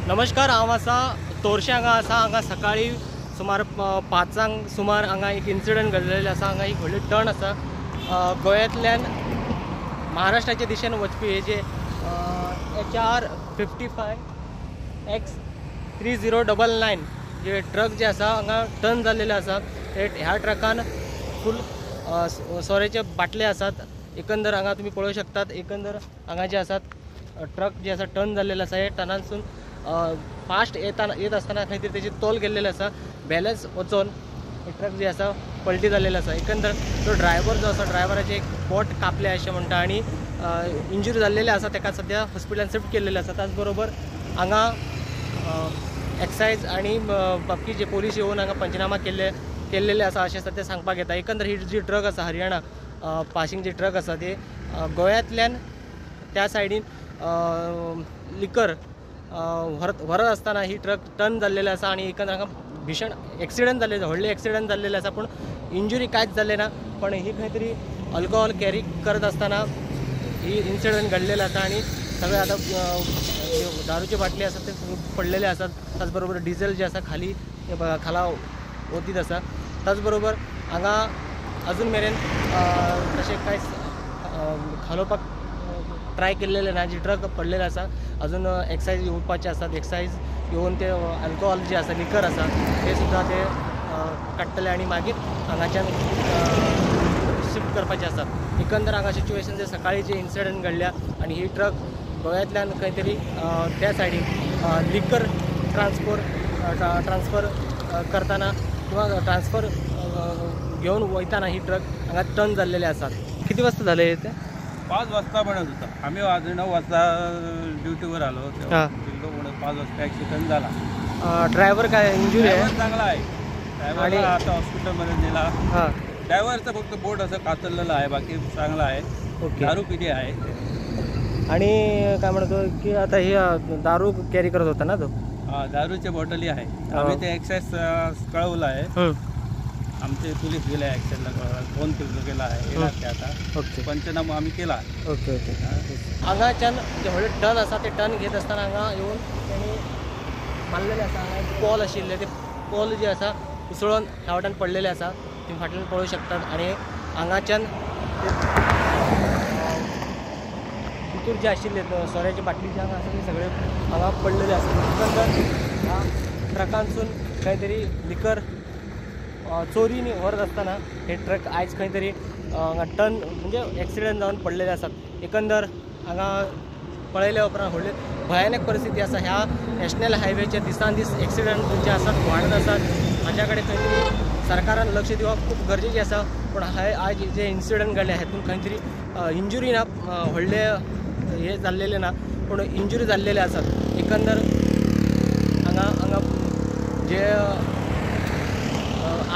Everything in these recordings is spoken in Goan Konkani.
नमस्कार, हांव आसा तोरशें हांगा आसा. हांगा सकाळी सुमार 5 सुमार हांगा एक इन्सिडंट घडलेलें आसा. हांगा एक व्हडली टर्न आसा. गोंयांतल्यान महाराष्ट्राच्या दिशेन वचपी हे जे HR 55 X 3099 जे ट्रक जे आसा हांगा टर्न जाल्लेले आसा. ह्या ट्रकान फूल सोऱ्याचे बाटले आसात. एकंदर हांगा तुमी पळोवंक शकतात. एकंदर हांगा जे आसात ट्रक जे आसा टर्न जाल्लेले आसा. हे टर्नासून फास्ट येत आसतना खंय तरी तेजी तोल गेल्लेले आसा. बॅलन्स वचोन ट्रक जे आसा पलटी जाल्लेले आसा. एकंदर तो ड्रायव्हर जो आसा ड्रायव्हराचे एक बोट कापले अशें म्हणटा आनी इंजुरी जाल्लेले आसा. ताका सद्या हॉस्पिटलान शिफ्ट केल्लेले आसा. त्याच बरोबर हांगा एक्सायज आनी बाकी जे पोलीस येवन हांगा पंचनामा केल्लेले आसा अशें सद्या सांगपाक येता. एकंदर ही जी ट्रक आसा हरियाणा पासिंग जी ट्रक आसा ती गोंयांतल्यान त्या सायडीन लिकर व्हरत आसतना ही ट्रक टर्न जाल्लेली आसा आनी एकंदर हांगा भीषण एक्सिडंट जाल्ले, व्हडले एक्सिडंट जाल्लेले आसा. पूण इंजुरी कांयच जाल्लें ना, पण ही खंय तरी अल्कोहोल कॅरी करत आसतना ही इन्सिडंट घडलेलो आसा आनी सगळे आतां दारूचे बाटले आसात ते पडलेले आसात. त्याच बरोबर डिझेल जे आसा खाली खाला ओतीत आसा. त्याच बरोबर हांगा अजून मेरेन तशें कांयच घालोवपाक ट्राय केल्लेले ना. जी ट्रक पडलेले आसा अजून एक्सायज येवपाचे आसात. एक्सायज येवन ते अल्कोहोल जे आसा लिकर आसा ते सुद्दां ते काडटले आनी मागीर हांगाच्यान शिफ्ट करपाचे आसात. एकंदर हांगा सिच्युएशन जे सकाळी जे इन्सिडंट घडल्या आनी ही ट्रक गोंयांतल्यान खंय तरी त्या सायडीन लिकर ट्रान्सफर करतना किंवा ट्रान्सफर घेवन वयताना ही ट्रक हांगा टर्न जाल्लेले आसात. किती वाजता झाले ते? 5 वाजता म्हणत होता. आम्ही आज 9 वाजता ड्युटीवर आलो. 5 वाजता ॲक्सिडेंट झाला. ड्रायव्हर काय इंजुरी आहे? चांगला आहे ड्रायव्हर, आता हॉस्पिटलमध्ये नेला. ड्रायव्हरचं फक्त बोट असं कातरलेलं आहे, बाकी चांगला आहे. ओके, दारू पिली आहे. आणि काय म्हणतो की आता हे दारू कॅरी करत होता ना तो? हा, दारूच्या बॉटली आहे. आम्ही ते एक्साईज कळवलं आहे. आमचे पोलीस गेले ॲक्सिडेंटला, फोन केला आहे, येणार ते आता. ओके, पंचनामा आम्ही केला. Okay okay. हांगाच्यान जे व्हडले टर्न आसा ते टर्न घेत आसतना हांगा येवन तेणी मारलेले आसा. हांगा एक पोल आशिल्ले ते पोल जे आसा उसळून ह्या वाटेन पडलेले आसा. तुमी फाटल्यान पळोवंक शकतात. आनी हांगाच्यान भितर जे आशिल्ले सोऱ्याचे बाटली जे हांगा आसा ते सगळे हांगा पडलेले आसा. एकंदर ह्या ट्रकांसून खंय तरी लिकर चोरीनी व्हरत आसतना हे ट्रक आयज खंय तरी टर्न म्हणजे एक्सिडंट जावन पडलेले आसात. एकंदर हांगा पळयल्या उपरांत व्हडली भयानक परिस्थिती आसा. ह्या नॅशनल हायवेचे दिसान दीस एक्सिडंट जे आसात वाडत आसात. हाज्या कडेन खंय तरी सरकारान लक्ष दिवप खूब गरजेचें आसा. पूण हे आयज जे इन्सिडंट घडले हेतून खंय तरी इंजुरी ना, व्हडले हे जाल्लेले ना, पूण इंजुरी जाल्लेले आसात. एकंदर हांगा हांगा जे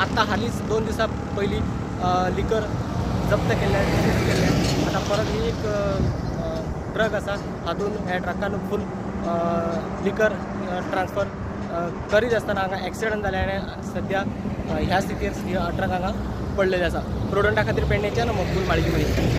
आतां हालींच 2 दिसां पयलीं लिकर जप्त केल्लें, सीज केल्लें. आतां परत ही एक ट्रक आसा हातून ह्या ट्रकान फूल लिकर ट्रान्सफर करीत आसतना हांगा एक्सिडंट जालें आनी सद्या ह्या स्थितीर ट्रक हांगा पडलेले आसा. प्रुडंटा खातीर पेडणेच्यान मकबूल माळगी.